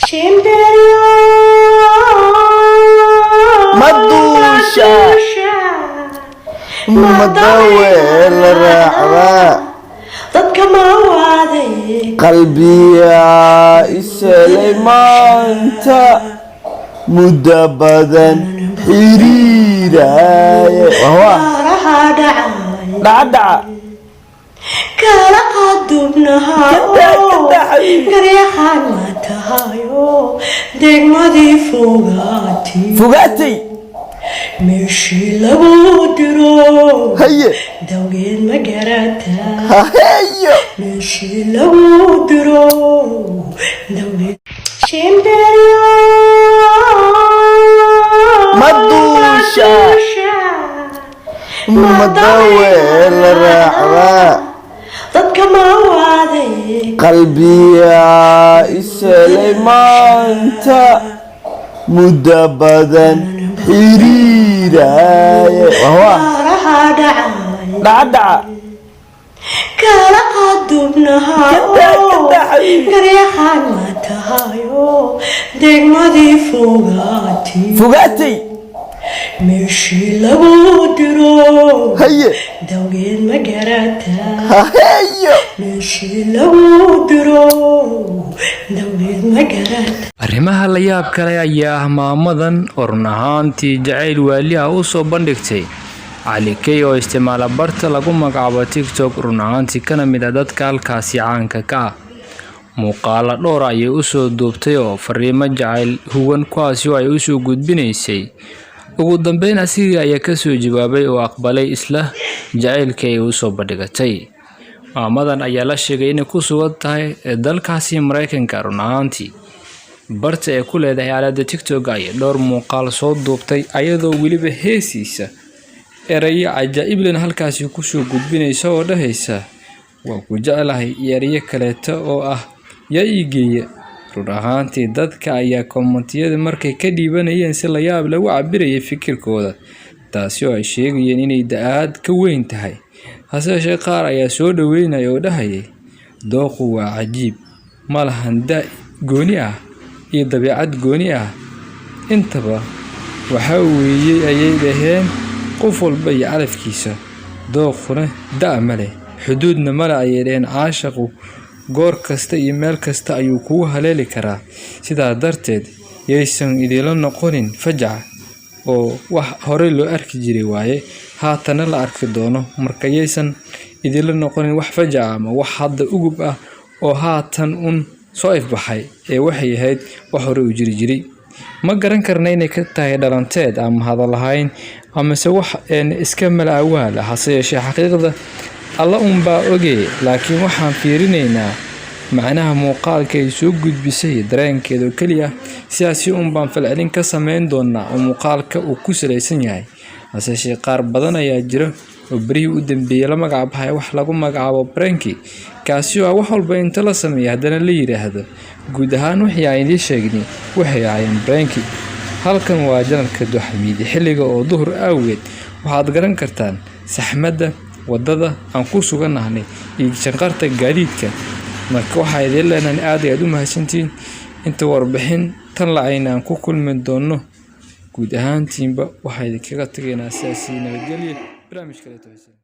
Shimbiryo. Ma duushaa? Ma daweel raacdaa? Dadka ma waaday? Qalbiyaa ishelay maanta, muddo badan xiriiraaye. Wah. Araha dhacay. Dhaca dhaca. Kala qadubnaha. Kadaa, kadaa, xabiibi. Garyahan ma tahayo degmadii fogaatay. Fogaatay. Meeshii lagu diro. Haye. Dawgeed ma garataa? Haheeyo. Meeshii lagu diro dawgeed. Shimbiryo. Ma duushaa? Ma daweel raacdaa? Dadka ma waaday? Qalbiyaa ishelay maanta, muddo badan xiriiraaye. Wah. Araha dhacay. Dhaca dhaca. Kala qadubnaha. Kadaa, kadaa, xabiibi. Garyahan ma tahayo degmadii fogaatay. Fogaatay. Meeshii lagu diro. Haye. Dawgeed ma garataa? Haheeyo. Meeshii lagu diro dawgeed ma garataa? Arrimaha la yaab kale ayaa ah maamadan oo run ahaantii jacayl waali ah u soo bandhigtay Cali Key oo isticmaala barta lagu magacaabo TikTok, run ahaantii kana mid ah dadka halkaasi caanka ka ah. Muuqaalo dhowr ah ayay usoo duubtay oo fariimo jacayl huwan, kuwaasi oo ay usoo gudbinaysay. Ugu dambeyn asigii ayaa kasoo jawaabay oo aqbalay isla jacaylkii ay usoo bandhigatay. Maamadan ayaa la sheegay inay ku sugan tahay dalkaasi Mareykanka. Run ahaantii barta ay ku leedahay aaladda TikTok ayay dhowr muuqaal soo duubtay, ayadoo weliba heesiisa erayo cajaa'ib leh halkaasi kusoo gudbinaysa oo dhahaysa "Waan ku jeclahay" iyo erayo kaleeto oo ah "Yaa ii geeya". Run ahaantii dadka ayaa kommentiyada markay ka dhiibanayeen si la yaab leh u cabirayay fikirkooda, taasi oo ay sheegayeen inay da'aad ka weyn tahay. Hase yeeshee qaar ayaa soo dhaweynaya oo dhahayay dooqu waa cajiib, ma lahan da' gooni ah iyo dabeecad gooni ah intaba. Waxa weeye, ayay dhaheen, qof walba iyo calafkiisa, dooquna da' ma leh, xuduudna ma leh, ayay dhaheen. Caashaqu goor kasta iyo meel kasta ayuu kugu haleeli karaa, sidaa darteed yaysan idinla noqonin fajac oo wax horey loo arki jiray waaye, haatana la arki doono. Marka yaysan idinla noqonin wax fajac ama wax hadda ugub ah oo haatan un soo ifbaxay, ee waxay ahayd wax hore u jiri jiray. Ma garan karna inay ka tahay dhalanteed ama hadal ahayn amase wax iska mala awaal ah. Hase yeeshee xaqiiqda Alla unbaa ogee, laakiin waxaan fiirinaynaa macnaha muuqaalka ay soo gudbisay, dareenkeeda oo keliya. Sidaasi un baan falcelin ka sameyn doonaa oo muuqaalka uu ku salaysan yahay. Hase yeeshee qaar badan ayaa jira oo berihii u dambeeyay la magac baxay wax lagu magacaabo prank, kaasi oo ah wax walba inta la sameeyo haddana la yiraahdo guud ahaan wixii aan idiin sheegnay waxay ahaayeen prank. Halkan waa channelka Duxamiidi. Xilliga oo duhur awgeed waxaad garan kartaan saxmadda wadada aan ku sugannahay iyo shanqarta gaadiidka. Marka waxaa idin leenahay aad iyo aad u mahadsantihiin. Inta warbixin tan lacayna aan ku kulmi doono, guud ahaantiinba waxaa idinkaga tagaynaa sidaasi nabadgelyo. Barnaamij kaleeto xiise.